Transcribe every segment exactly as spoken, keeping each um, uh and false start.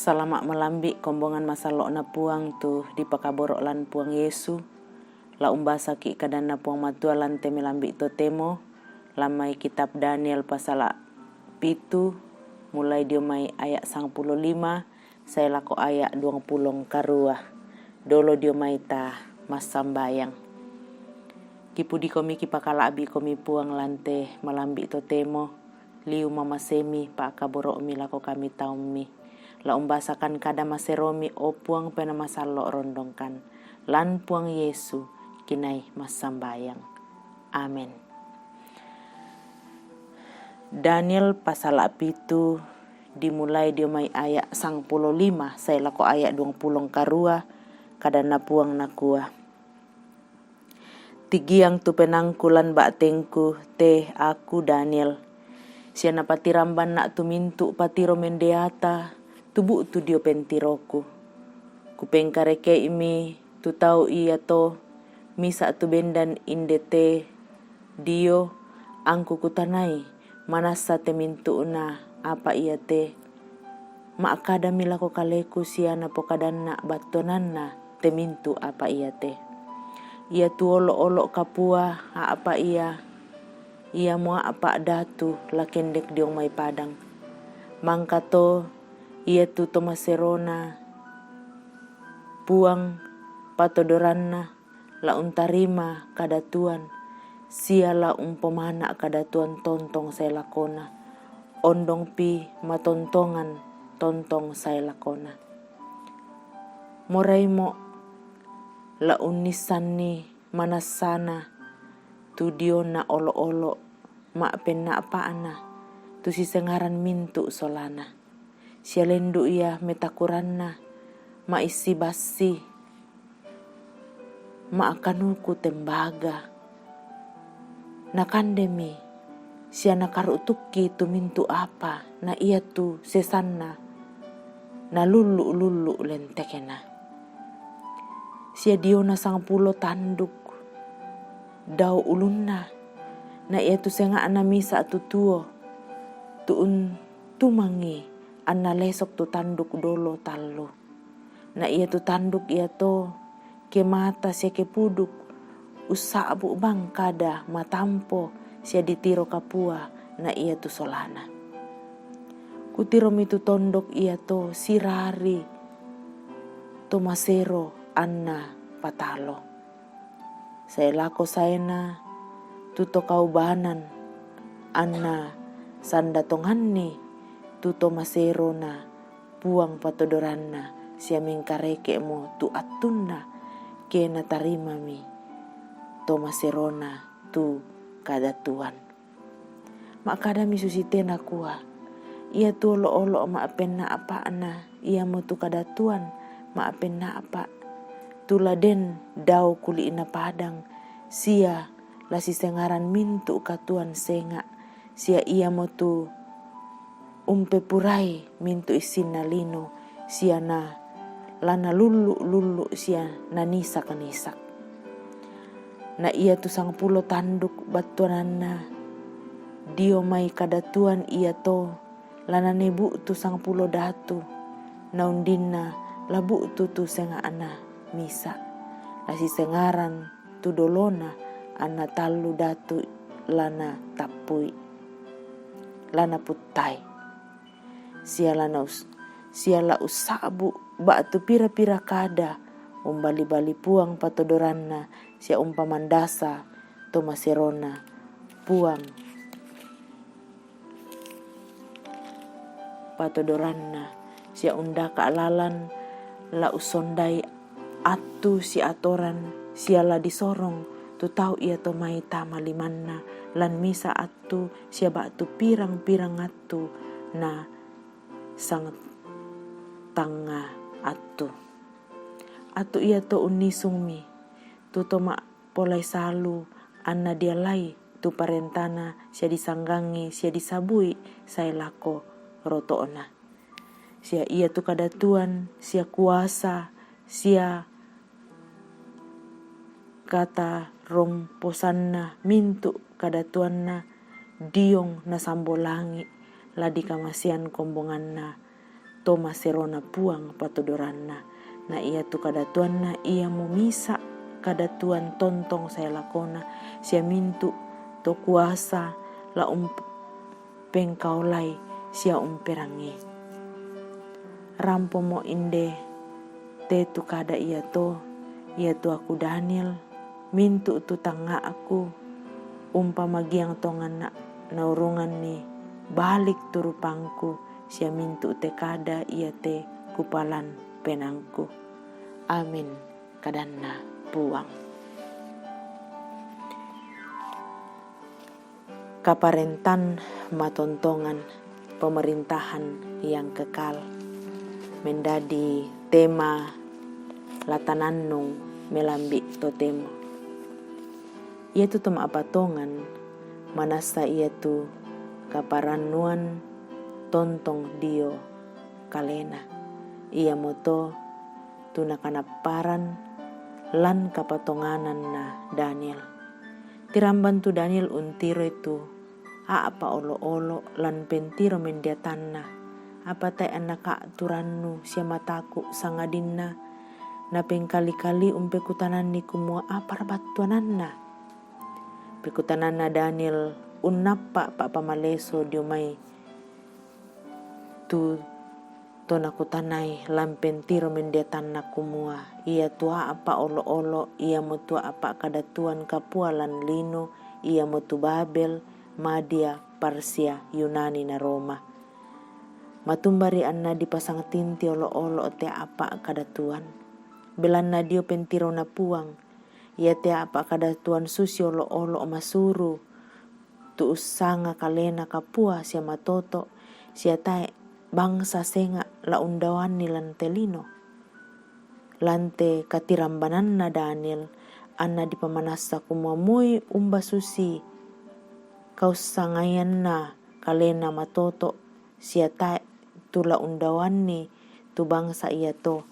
Salama' malambi' kombongan masallo'na Puang tu dipakaboro' lan Puang Yesu. La umbasaki' kadanna Puang Matua lan te malambi' totemo, lan mai kitab Daniel pasala' pitu, mulai dio mai aya' sangpulo lima sae lako aya' duangpulo karua. Dolo dio mai ta massambayang. Kipudikomi, kipakala'bikomi Puang lan te malambi' totemo, liu mamasemi pa'kaboro'mi lako kami taummi. La umbasakan kada maseromi, o Puang Penaa Masallo' rondongkan. Lan Puang Yesu kinai massambayang. Amen. Daniel pasala' pitu, dimulai dio mai aya' sangpulo lima sae lako aya' duangpulo karua. Kadanna Puang nakua, Tigiang tu penaangku lan ba'tengku, te aku Daniel. Sia napatirambanna' tu mintu' patiro mendeata, tu bu'tu dio pentiroku. Kupengkareke'imi tu tau iato, misa' tu bendan inde te dio, angku kutanai, manassa te mintu'na apa iate. Ma'kadami lako kaleku sia napokadanna' battuananna te mintu' apa iate. Iatu olo'-olo' kapua a'pa' ia, iamo a'pa' datu la kendek diong mai padang. Mangkato iatu to maserona Puang patodoranna, la untarima kadatuan, sia la umpomana' kadatuan tontong sae lakona, ondongpi matontongan tontong sae lakona. Moraimo, la unnissanni manassana tu diona olo'-olo' ma'penna'pa'na, tu sisengaran mintu' solana. Sia lendu' ia metakuranna, ma'issi bassi, ma'kanuku tembaga. Nakandemi, sia nakaru'tukki tu mintu' apa, na iatu sesanna nalullu'-lullu' lentekna. Sia diona sangpulo tanduk dao ulunna, na iatu senga'na misa' tu tuo, tu untumangi anna lesok tu tanduk dolo tallu. Na iatu tanduk iato, ke mata sia ke puduk, ussa'bu' bang kada matampo sia ditiro kapua na iatu solana. Kutiromi tu tondok iato sirari to masero anna patalo. Sae lako saena tu to kaubanan, anna sanda tonganni tu to maserona Puang patodoranna, sia mengkareke'mo tu attunna, ke natarimami to maserona tu kadatuan. Ma'kadami susite nakua, Iatu olo'-olo' ma'penna'pa'na, iamotu kadatuan ma'penna'pa', tu la den dao kuli'na padang, sia la sisengaran mintu' katuoan senga', sia iamotu umpepurai mintu' issinna lino, sia na la nalullu'-lullu' sia nanisak-nisak. Na iatu sangpulo tanduk battuananna dio mai kadatuan iato, la nanii bu'tu sangpulo datu, na undinna la bu'tu tu senga'na misa', la sisengaran tu dolona anna tallu datu la natappui, la naputtai. Sia la naus-, sia la ussa'bu' ba'tu pira-pira kada umbali-bali Puang patodoranna sia umpamandasa to maserona Puang patodoranna, sia undaka' lalan la ussondai attu siatoran, sia la disorong tu tau iato mai tama limanna lan misa' attu sia ba'tu pirang-pirang attu na sangtangnga attu. Attu iato unnisungmi tu to ma- polai salu, anna dialai tu parentana sia disanggangi sia disabui sae lako roto'na. Sia iatu kadatuan, sia kuasa, sia kataromposanna mintu' kadatuanna diong nasambolangi, la dikamasean kombonganna to maserona Puang patodoranna. Na iatu kadatuanna iamo misa' kadatuan tontong sae lakona, sia mintu' to kuasa la umpengkaolai sia umperangii. Rampomo inde te tu kada iato, iatu aku Daniel, mintu' tu tangnga'ku umpamagiang tonganna naurunganni balik tu rupangku, sia mintu' te kada iate kupalan penaangku. Amin, kadanna Puang. Kaparentan matontongan, pemerintahan yang kekal, menjadi tema latanannung melambi' totemo. Iatu to ma'patongan manassa iatu kaparannuan tontong dio kalena, iamoto tu nakanapparan lan kapatongananna Daniel. Tiramban tu Daniel untiroi tu a'pa olo-olo lan pentiro mendiatanna, apa tae' anna ka'tu rannu sia mataku' sangadinna napengkali-kali umpekutananni kumua apara battuananna. Pekutananna Daniel unnappa' pa'pamaleso dio mai tu to nakutanai lan pentiro mendiatanna kumua, iatu a'pa olo-olo iamotu a'pa kadatuan kapua lan lino, iamotu Babel, Madia, Parsia, Yunani na Roma. Matumbari anna dipasang tinti olo-olo te a'pa kadatuan. Belanna dio pentirona Puang, iate a'pa kadatuan susi olo-olo masuru, tu ussanga kalena kapua sia matoto', sia tae' bangsa senga' la undaoanni lan te lino. Lan te katirambananna Daniel, anna dipamanassa kumua moi umba susi kaussangaianna kalena matoto', sia tae' tu la undaoanni tu bangsa iato,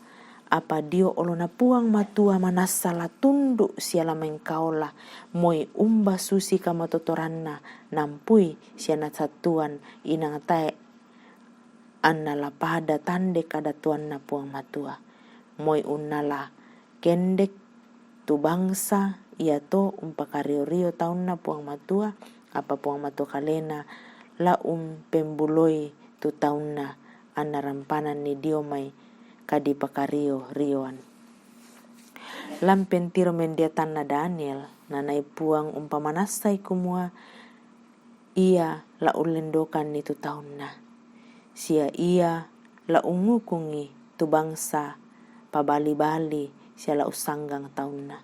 apa dio olona Puang Matua manassa la tundu' sia la mengkaola, moi umba susi kamatotoranna nampui sia nasattuan inang tae' anna la pada tande kadatuanna Puang Matua, moi unnala kendek tu bangsa iato umpakario-rio taunna Puang Matua, apa Puang Matua kalena la umpembuloi tu taunna, anna rampananni dio mai kadipakario-rioan. Lan pentiro mendiatanna Daniel, nanai Puang umpamanassai kumua, ia la ullendokanni tu taunna, sia ia la ungngukungi tu bangsa pabali-bali sia la ussanggang taunna.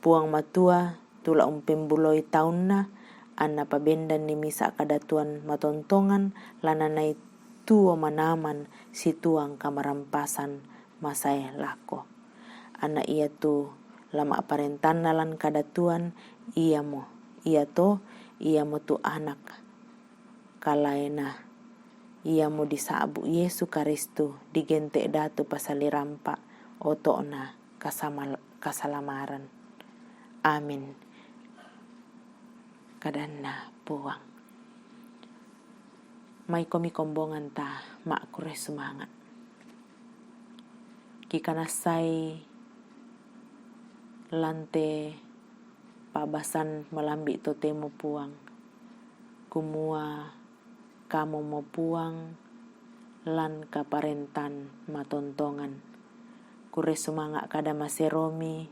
Puang Matua tu la umpembuloi taunna, anna pabendanni misa' kadatuan matontongan la nanai tuo manaman situang kamarampasan masae lako. Anna iatu la ma'parentanna lan kadatuan iamo, iato iamotu Anak kalaena, iamo disa'bu' Yesu Karistu, digente' datu pasali rampa' oto'na kasamal-, kasalamaran. Amin, kadanna Puang. Maikomi kombonganta ma'kurre sumanga'. Kikanassai lan te pa'basan malambi' totemo Puang, kumua Kamomo Puang lan kaparentan matontongan. Kurre sumanga' kada maseromi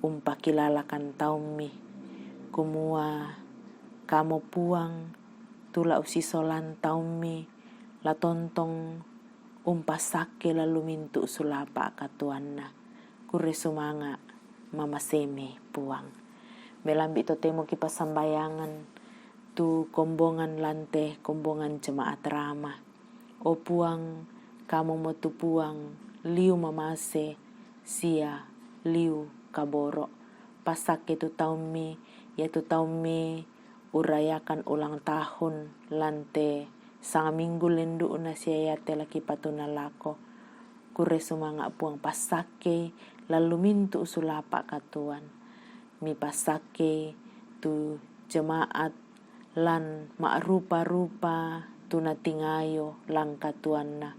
umpakilalakan taummi, kumua Kamo Puang tu la usisolan taummi, la tontong umpassakke lalu mintu' sulapa' katuanna. Kurre sumanga' mamasemi Puang. Melambi' totemo kipassambayangan tu kombongan lan te kombongan jemaat Rama. O Puang, Kamomo tu Puang, liu mamase sia liu kaboro'. Passakke tu taummi, iatu taummi urayakan ulang tahun lan te sangaminggu lendu'na sia iate la kipatuna lako. Kurre sumanga' Puang, passakkei lalu mintu' sulapa' katuan. Mipassakkei tu jemaat lan ma'rupa-rupa tu natingayo lan katuanna.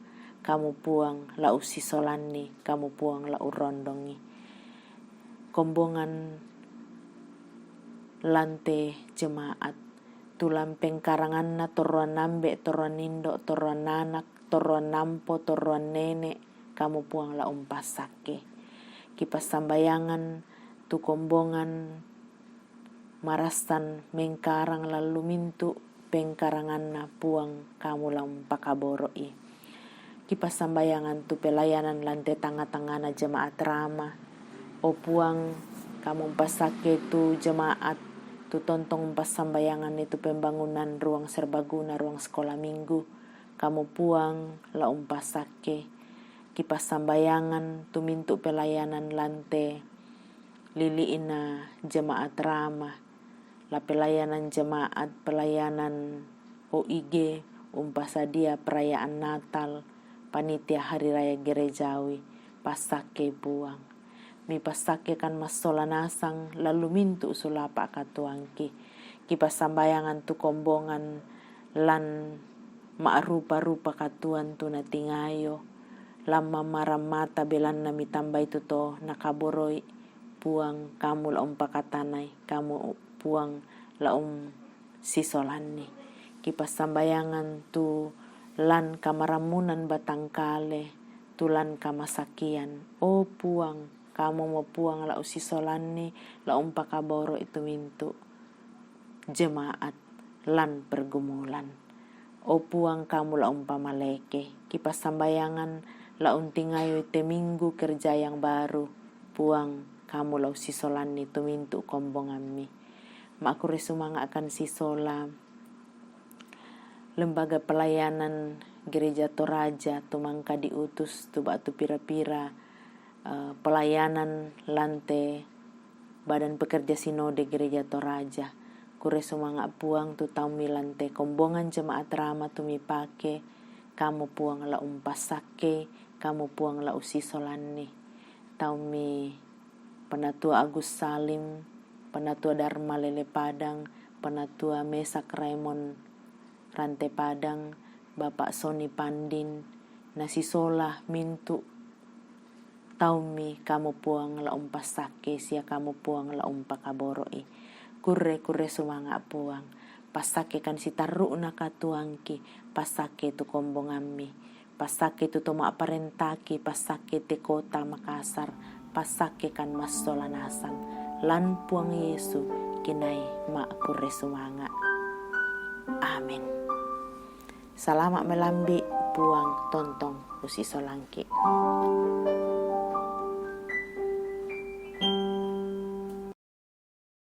kamu Puang la usisolanni, kamu Puang la urondongi. Kombongan lante jemaat, tulan pengkaranganna torroan ambe, torroan indo, torroan anak, torroan nampo, torroan nene, kamu Puang la umpassakke. Kipassambayangan tu kombongan marassan mengkarang lallu mintu pengkaranganna Puang kamu la umpakaboro'i. Kipassambayangan tu pelayanan lante tangnga-tangngana jemaat Rama. O Puang, kamu umpassakke tu jemaat, tu tontong umpassambayanganni tu pembangunan ruang serbaguna, ruang sekolah minggu. Kamu Puang la umpassakke. Kipassambayangan tu mintu pelayanan lante lili'na jemaat Rama, la pelayanan jemaat, pelayanan O I G, umpasadia perayaan Natal, panitia hari raya gerejawi, passakke Puang. Mipassakkekan massola nasang lallu mintu sulapa katuoangki. Kipassambayangan tu kombongan lan ma'rupa-rupa katuoan tu natingayo, lan mammarang mata belanna mitambai tu to nakaboroi, Puang, kamu la umpakatanai, kamu Puang la umpasisolanni. Kipassambayangan tu lan kamarammunan batangkale, tu lan kamasakian. O Puang, kamumo Puang la usisolanni, la umpakaboroi tu mintu jemaat lan pergumulan. O Puang, kamu la umpamaleke. Kipassambayangan la untingayoi te minggu kerja yang baru. Puang, kamu la usisolanni tu mintu kombongammi. Makkure sumanga'kan sisola Lembaga Pelayanan Gereja Toraja tu mangka diutus tu ba'tu pira-pira, eh, pelayanan lante Badan Pekerja Sinode Gereja Toraja. Kure sumanga' Puang tu taummi lante kombongan jemaat Rama tu mipake, kamu Puang la umpassakke, kamu Puang la usisolanni. Taummi Penatua Agus Salim, Penatua Dharma Lele Padang, Penatua Mesak Raymond Rante Padang, Bapak Sony Pandin, nasisola mintu taummi kamu Puang la umpassakke sia kamu Puang la umpakaboro'i. Kurre-kurre sumanga' Puang, passakkekan sitarru'na katuoangki, passakke tu kombongammi, passakke tu to ma'parentaki, passakke te Kota Makassar, passakkekan massola nasang. Lan Puang Yesu kinai makurre sumanga'. Amin. Salama' melambi, Puang tontong usisolangki.